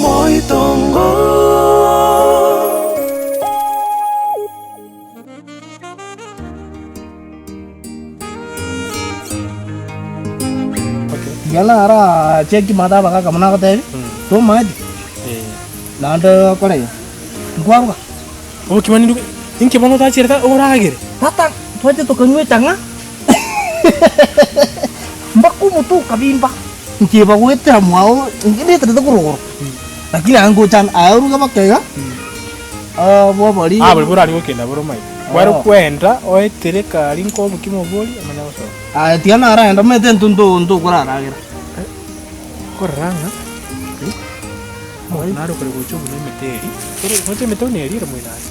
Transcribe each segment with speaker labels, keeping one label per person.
Speaker 1: Omoitongo.
Speaker 2: Tiga nara cheki mata abagaka buna agotebi, tomaeti, naende okore iga, nkwaruga.
Speaker 3: Obokima ninduge, inki bono otachierete oragere?
Speaker 2: Tata, twache tokanywa echang'a, mpaka omotwe okabimba, nkieba goetera mwao, inche neterete korwa igoro, lakini aye ngocha aye oruge baka iga, bwa obori.
Speaker 3: Ah bori borari gokenda bore omanyete. Kware
Speaker 2: Oo.
Speaker 3: kwenda oetere ekari nka obokima obori omanye gosoka.
Speaker 2: Aye tiga naraenda omanyete intwe nto ntokoraragera.
Speaker 3: Korora ng'a omonto nare okore gocha obuna emete eria, ere oche emete buna eria ere moino ase.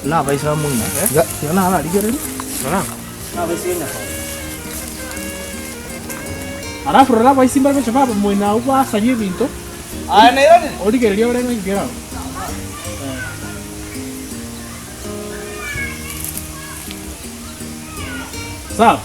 Speaker 2: Nabaisa moino, tiga tiga nararigereria.
Speaker 3: Rora ng'a.
Speaker 2: Nabaisa enyasae.
Speaker 3: Alafu rora abaisia mbare gocha baba moino abwo basaria ebinto.
Speaker 2: Aye nairanire.
Speaker 3: Origereria ore ng'a inki kere abwo. Sawa.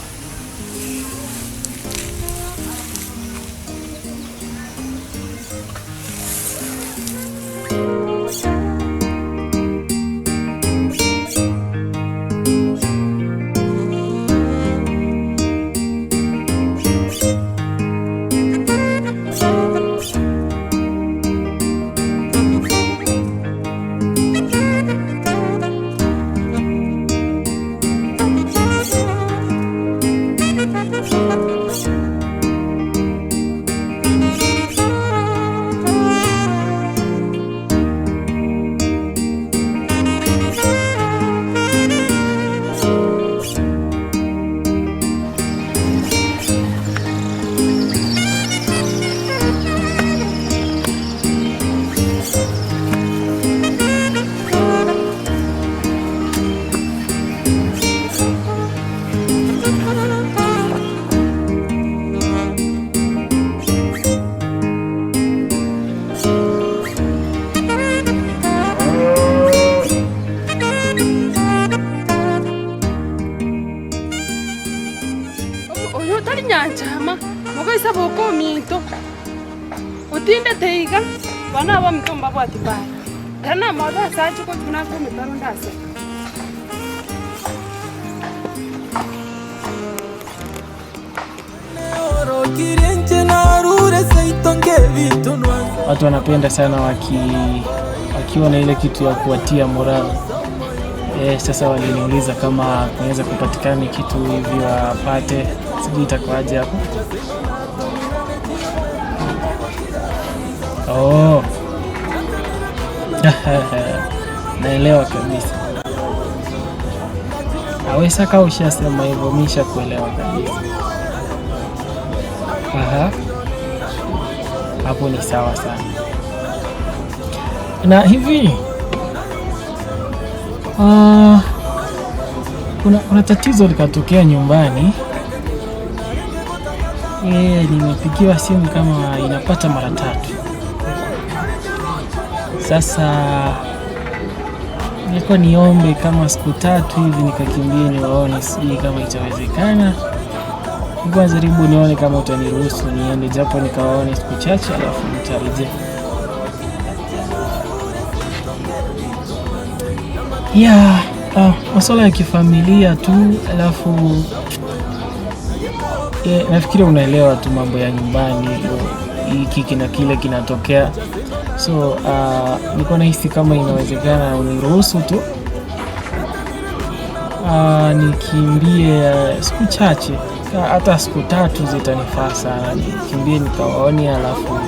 Speaker 4: Oyo tari nyanchama, mogaisa boka ominto, otindete iga, bono abaminto mbabwati para. Ere namaobe ase ache gochuna ase emetaro ndaseke.
Speaker 5: Watu wanapenda sana wakiwa na ile kitu ya kuwatia morale. Sasa waliniuliza kama kunaweza kupatikana kitu hivi wapate, sijui itakuwaje hapo. Oh. Naelewa kabisa. Awesa kama ushasema hivyo, mimi nishakuelewa kabisa. Aha. Hapo ni sawa sana. Na hivi kuna tatizo likatokea nyumbani. Nimepigiwa simu kama inapata mara tatu. Sasa nilikuwa niombe kama siku tatu hivi nikakimbie niwaone, sijui kama itawezekana. Nilikuwa najaribu nione kama utaniruhusu niende japo nikawaone siku chache alafu nitarejea. Yeah, masuala ya kifamilia tu, alafu nafikiri unaelewa tu mambo ya nyumbani, hiki kina kile kinatokea. So nilikuwa nahisi kama inawezekana uniruhusu tu nikimbie siku chache, hata siku tatu zitanifaa sana, nikimbie nikawaone, alafu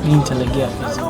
Speaker 5: mi nitalegea vizuri.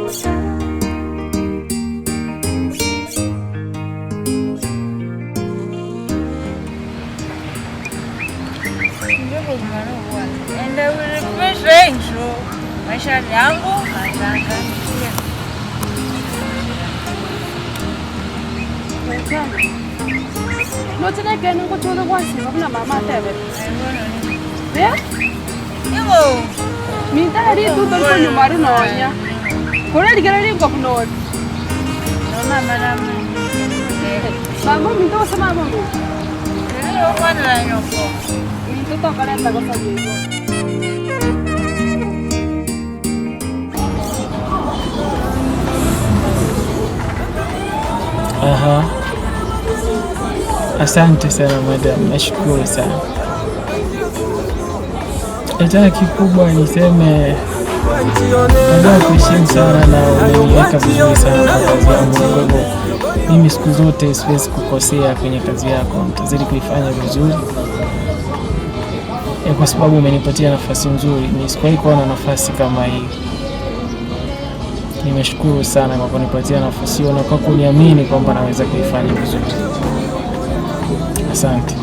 Speaker 1: And I will refresh maisha yangu matangalia.
Speaker 4: Notineke nikuchule kwansiba kuna mama tebe. Eh?
Speaker 1: Ibo.
Speaker 4: Mintari tu tolko nyumaru nonya. Kora ligera lingo kunot.
Speaker 1: No mama rama.
Speaker 4: Mama minto sa mama mo.
Speaker 1: Yo kwana nyoko.
Speaker 4: Minto to kalenda ko sa dito.
Speaker 5: Aha. Asante sana madam, nashukuru sana. Tena kikubwa niseme najua kuheshimu sana na umeniweka vizuri sana kwa kazi yangu. Kwa hivyo mimi siku zote siwezi kukosea kwenye kazi yako, nitazidi kuifanya vizuri kwa sababu umenipatia nafasi nzuri. Ni sikuwahi kuwa na nafasi kama hii. Nimeshukuru sana kwa kunipatia nafasi hiyo na kwa kuniamini kwamba naweza kuifanya vizuri. Asante.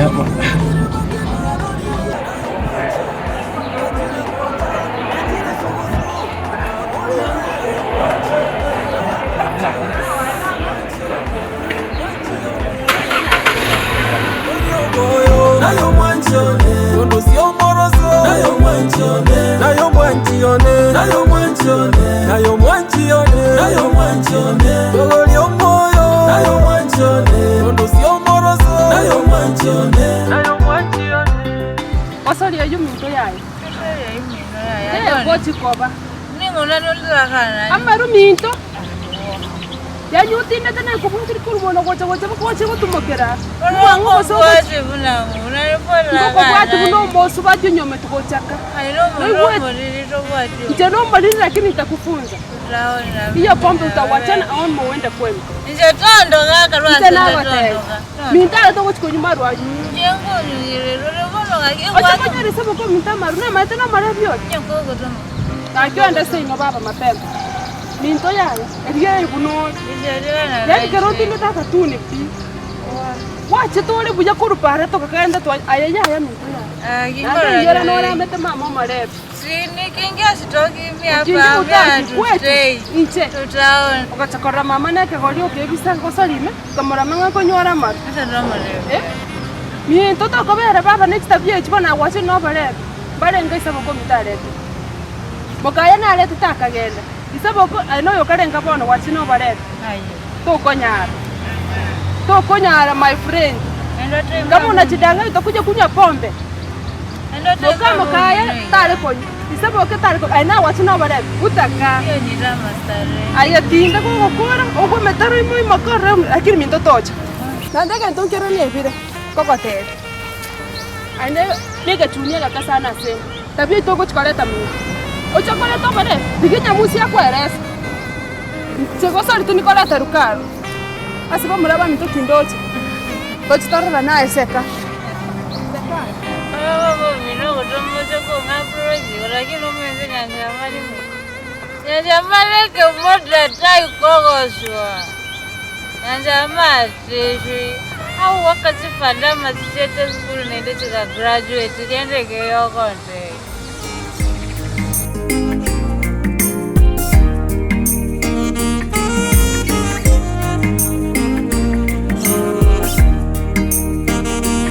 Speaker 5: Hapa.
Speaker 4: Amaru minto yanyutinda tena kubuntu kurubona gocha gocha gocha gotumokera mwango so bwati buno mbosu bati nyome tugochaka nje no mbaliri lakini nitakufunza hiyo pombe utawachana au muende kwenu
Speaker 1: nje tondoka karwa tondoka
Speaker 4: mintara to gochiko nyuma rwa
Speaker 1: njengo nyire
Speaker 4: Ocha konyari sabo ko mintamaru na matena marabio Akiwa sasa baba mapema. Minto yayo, eriye kuno. Yaani karoti ndata tuni pi. Wache tole buya kurupara toka kaenda tu ayaya ya minto yayo.
Speaker 1: Ah,
Speaker 4: kingo. Yora no ra mete mama marep.
Speaker 1: Si nikiingia sitoki mimi hapa. Kwetu.
Speaker 4: Inche.
Speaker 1: Tutaona.
Speaker 4: Ukachakora mama nake golio kebisa kosalime, kamora manga konyora mar.
Speaker 1: Sasa ndo marep.
Speaker 4: Eh? Minto to kobera baba next tabia chibona wache no barep. Bare ngaisa boko mitarete. Mokaya nalete takagenda. Isaboko ano yokarenga bono wachino barete.
Speaker 1: Ayo.
Speaker 4: Tokonyara. Tokonyara my friend. Kama unachidanga utakuja kunywa pombe. Ndo mokaya tare konyo. Isaboko tare ko aina wachino barete. Utaka.
Speaker 1: Hiyo ni drama stare.
Speaker 4: Ayo tinda kogokora ogo metaro imo makora lakini minto tocha. Nandaka ntonkero ni kokote. Aine nige chunia kakasana se. Tabia itoko chikoleta mu. Ochakoleta bare, diginya musi akweresa. Chegosori tunikoleta rukaro. Asibo muraba mito kindochi. Tochitarra naye seka.
Speaker 1: Baba mino kutomocho ko ngaproji, lakini umwenze nyanja mali. Nyanja mali ke moda tai kogoswa. Nyanja mali shui. Au wakati fanda masichete school nende chika graduate tiende ke yokonde.